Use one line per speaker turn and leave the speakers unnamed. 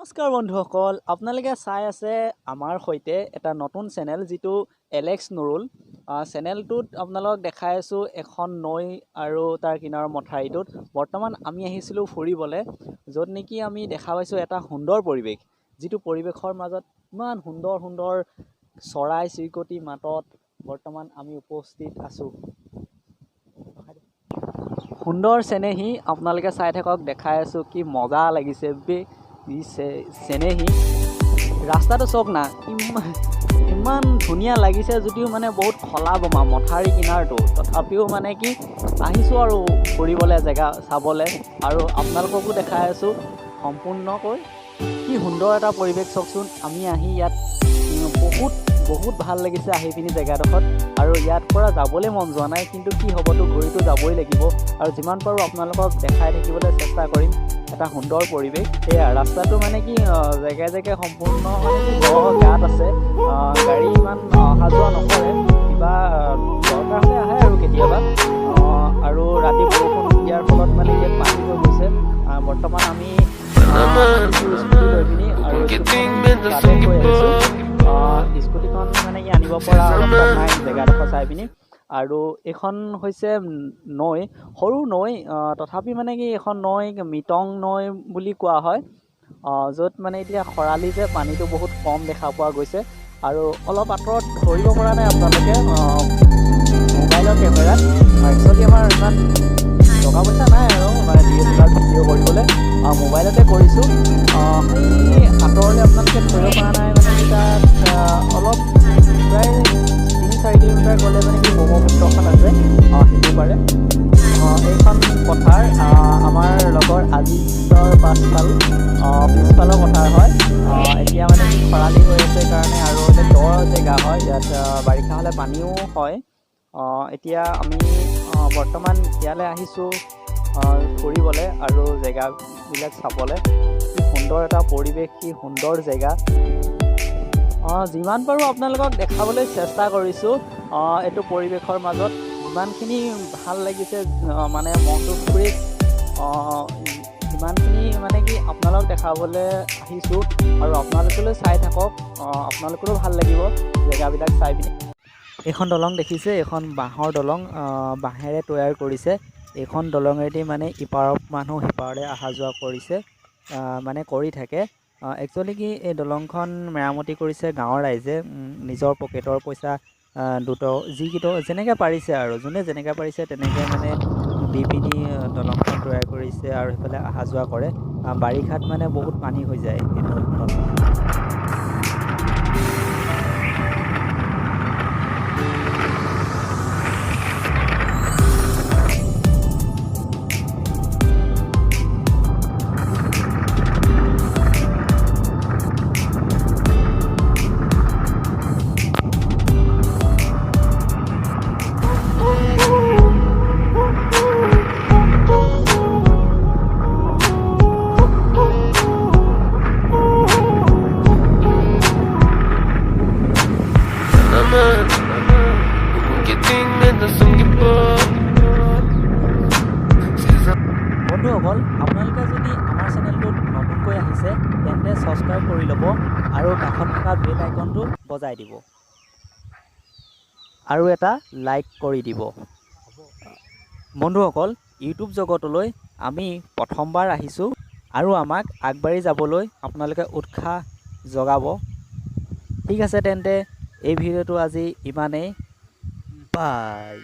নমস্কাৰ বন্ধুসকল, আপোনালোকে চাই আছে আমাৰ সৈতে এটা নতুন চেনেল, যিটো এলেক্স নুৰুল। চেনেলটোত আপোনালোকক দেখাই আছোঁ এখন নৈ আৰু তাৰ কিনাৰৰ মথাউৰিটোত বৰ্তমান আমি আহিছিলোঁ ফুৰিবলৈ, য'ত নেকি আমি দেখা পাইছোঁ এটা সুন্দৰ পৰিৱেশ, যিটো পৰিৱেশৰ মাজত ইমান সুন্দৰ সুন্দৰ চৰাই চিৰিকটি মাতত বৰ্তমান আমি উপস্থিত আছোঁ। সুন্দৰ চেনেহী আপোনালোকে চাই থাকক, দেখাই আছোঁ কি মজা লাগিছে বে চেনেহী। ৰাস্তাটো চাওক না, ইমান ধুনীয়া লাগিছে যদিও মানে বহুত খলা বমা মথাউৰি কিনাৰটো, তথাপিও মানে কি আহিছোঁ আৰু ফুৰিবলৈ, জেগা চাবলৈ, আৰু আপোনালোককো দেখাই আছোঁ সম্পূৰ্ণকৈ কি সুন্দৰ এটা পৰিৱেশ। চাওকচোন, আমি আহি ইয়াত বহুত বহুত ভাল লাগিছে আহি পিনি জেগাডোখৰত, আৰু ইয়াত পৰা যাবলৈ মন যোৱা নাই, কিন্তু কি হ'বতো ঘূৰিতো যাবই লাগিব, আৰু যিমান পাৰোঁ আপোনালোকক দেখাই থাকিবলৈ চেষ্টা কৰিম এটা সুন্দৰ পৰিৱেশ। এয়া ৰাস্তাটো মানে কি জেগাই জেগাই সম্পূৰ্ণ মানে কি গাঁত আছে, গাড়ী ইমান অহা যোৱা নকৰে, কিবা দৰকাৰ হ'লে আহে আৰু কেতিয়াবা। আৰু ৰাতি বৰষুণ দিয়াৰ ফলত মানে ইয়াত পানী হৈ গৈছে। বৰ্তমান আমি স্কুটি লৈ পিনি আৰু তাতে গৈ আহিছোঁ। স্কুটিখন মানে কি আনিব পৰা অৱস্থাত নাই জেগাডোখৰ চাই পিনি। আৰু এইখন হৈছে নৈ, সৰু নৈ, তথাপি মানে কি এইখন নৈ মিটং নৈ বুলি কোৱা হয়, য'ত মানে এতিয়া খৰালি যে পানীটো বহুত কম দেখা পোৱা গৈছে, আৰু অলপ আঁতৰত ধৰিব পৰা নাই আপোনালোকে মোবাইলৰ কেমেৰাত। একচুৱেলি আমাৰ ইমান টকা পইচা নাই আৰু মানে DSLR video কৰিবলৈ, মোবাইলতে কৰিছোঁ। সেই আঁতৰলৈ আপোনালোকে ধৰিব পৰা নাই, মানে কি তাত অলপ প্ৰায় 3-4 কিলোমিটাৰ গ'লে মানে কি ব্ৰহ্মপুত্ৰখন আছে সেইটো পাৰে। এইখন পথাৰ আমাৰ লগৰ আজিজৰ পাছফাল পিছফালৰ পথাৰ হয়। এতিয়া মানে কি খৰালি হৈ আছে কাৰণে আৰু দ জেগা হয়, ইয়াত বাৰিষা হ'লে পানীও হয়। এতিয়া আমি বৰ্তমান ইয়ালৈ আহিছোঁ ফুৰিবলৈ আৰু জেগাবিলাক চাবলৈ। কি সুন্দৰ এটা পৰিৱেশ, কি সুন্দৰ জেগা। যিমান পাৰোঁ আপোনালোকক দেখাবলৈ চেষ্টা কৰিছোঁ। এইটো পৰিৱেশৰ মাজত যিমানখিনি ভাল লাগিছে, মানে মনটো ফ্ৰেছ, সিমানখিনি মানে কি আপোনালোকক দেখাবলৈ আহিছোঁ, আৰু আপোনালোকলৈ চাই থাকক, আপোনালোকৰো ভাল লাগিব জেগাবিলাক চাই পিনি। এইখন দলং দেখিছে, এইখন বাঁহৰ দলং, বাঁহেৰে তৈয়াৰ কৰিছে। এইখন দলঙেদি মানে ইপাৰৰ মানুহ সিপাৰলৈ অহা যোৱা কৰিছে, মানে কৰি থাকে। একচুৱেলি কি এই দলংখন মেৰামতি কৰিছে গাঁৱৰ ৰাইজে, নিজৰ পকেটৰ পইচা দুট যিকেইটা যেনেকৈ পাৰিছে আৰু যোনে যেনেকৈ পাৰিছে তেনেকৈ মানে দি পিনি দলংখন তৈয়াৰ কৰিছে, আৰু সেইফালে অহা যোৱা কৰে। বাৰিষাত মানে বহুত পানী হৈ যায় এই নৈখনত। বন্ধুসকল, আপোনালোকে যদি আমাৰ চেনেলটোত নতুনকৈ আহিছে তেন্তে ছাবস্ক্ৰাইব কৰি ল'ব আৰু কাষত থকা বেল আইকনটো বজাই দিব আৰু এটা লাইক কৰি দিব। বন্ধুসকল, ইউটিউব জগতলৈ আমি প্ৰথমবাৰ আহিছোঁ আৰু আমাক আগবাঢ়ি যাবলৈ আপোনালোকে উৎসাহ জগাব। ঠিক আছে, তেন্তে এই ভিডিঅ'টো আজি ইমানেই। বাই।